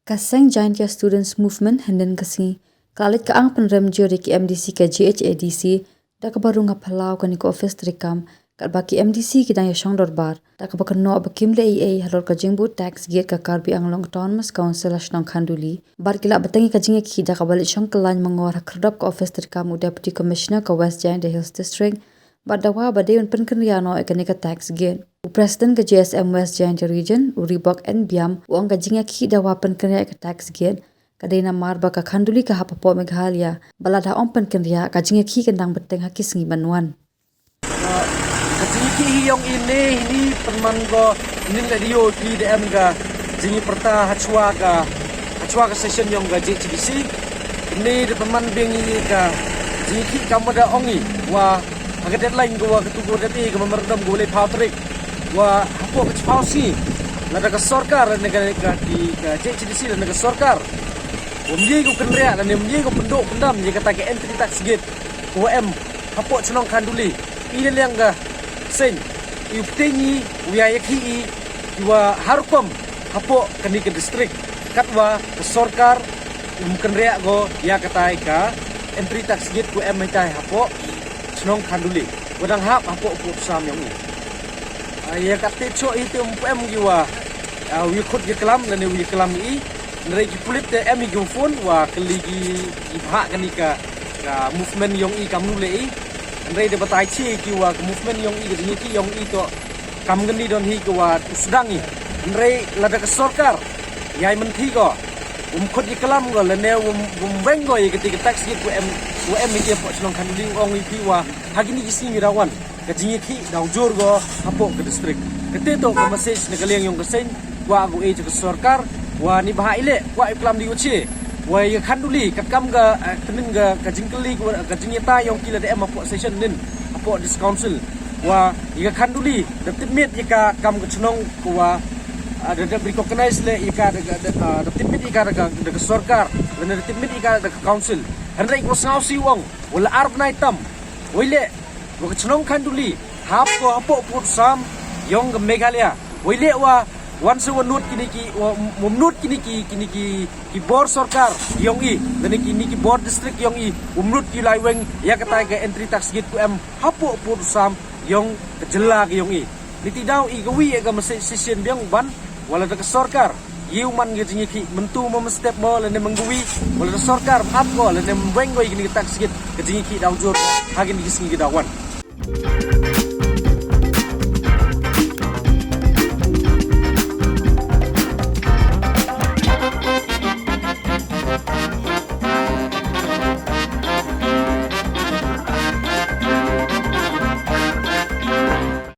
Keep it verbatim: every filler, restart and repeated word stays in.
Ka seng Jaintia Students Movement hynnin ka sngi ka la leit ka ang pynrem jur ïa ki M D C ka J H A D C, da kaba rung ha phyllaw kane ka office treikam, katba ki M D C ki dang ïashong dorbar da kaba kynnoh ba kim leh ei ei halor ka jingbuh tax gate ka Karbi Anglong Autonomous Council ha shnong Khanduli. Bad ki la bteng ïa ka jingïakhih da kaba leit shong kyllain mangor ha khyrdop ka office treikam u Deputy Commissioner ka West Jaintia Hills District, bad dawa ba dei ban pynkynriah noh ïa kane ka tax gate. U President ka J S M West Jaintia Region, u Ribok N Biam, u ong ka jingïakhih dawa pynkynriah ïa ka tax gate ka dei namar ba ka Khanduli ka hap hapoh Meghalaya, bad lada ym pynkynriah, ka jingïakhih kan dang bteng ha ki sngi ban wan. Ka jingïakhih hi ïong i ne hini pynman ko, nin la dio ki da em ka jingïapyrta hashwa ka, hashwa ka session ïong ka J H A D C. Ni da pynman biang i ka jingïakhih kam da ong i wa ha ka deadline ko wa ka tu ko da ti ka memorandum ko leh phaw tarik, wa hapoh ka chiphaw sngi lada ka sorkar ne ka, ka, ki, ka J H A D C ne ka sorkar, wa ym ïai ko kynriah ne ym ïai ko pynduh pyndam ïa kata ka entry tax gate ko em hapoh chnong Khanduli. I na liang ka seng, i u pteng i, u ïa ïakhih i, i wa har rukom hapoh kane ka district, katwa ka sorkar um kynriah ko ïa katai ka entry tax gate ko em haitai hapoh chnong Khanduli, wa dang hap hapoh pud sam ïong i. Ah, ïa kata te choh i te um em ki wa, ah, u ïa khut ïa klam, lane u ïa klam i, hynrei ki pulit te em i ki phone wa kylli ki, ki bha kane ka, ka movement ïong i kam nu leh i. Hynrei da batai chi ki wa ka movement ïong i, ka jingïakhih ïong i to kam kani don hi ki wa u sdang i. Hynrei lada ka sorkar ïai mynthi ko, um khut ïa klam ko, lane um, um weng ko ïa kata ka tax gate ko em, ko em i ki hapoh chnong Khanduli, ong i ki wa ha kini ki sngi ki da wan ka jingïakhih da u jur ko hapoh ka district. Kata to ka message na ka liang ïong ka seng, wa ko eh ka sorkar, wa ni bha i leh, wa i klam di ko chi, wa ïa Khanduli, katkam ka, eh, tymmen ka, ka jingkylli ko, ka jingïatai ïong ki lada em hapoh session nin, hapoh district council, wa ïa Khanduli da tipmit ïa ka kam ka chnong ko wa, ah, da, da recognize leh ïa ka da, da, da, ah, da tipmit ïa ka da ka, da ka sorkar, lane da tipmit ïa ka da ka council. Hynrei ko sngaw si wang, wa la ar bnai tam, wa i leh wa ka chnong Khanduli hap ko hapoh pud sam ïong ka Meghalaya. Wa i leh wa wan se wa nud kini ki, wa, wa nud kini ki, kini ki, ki bor sorkar ïong i, lane kini ki bor district ïong i, wa nud ki lai weng ïa katai ka entry tax gate ko em hapoh pud sam ïong ka jylla ka ïong i. Niti daw i ka wi ïa ka message session biang ban, wa lada ka sorkar ïa u man ka jingïakhih, mynta mo mynstep mo, lane mynta ka wi, wa lada sorkar ap ko, lane weng ko ïa kini ka tax gate, ka jingïakhih da u jur ha kini ki sngi ki da wan.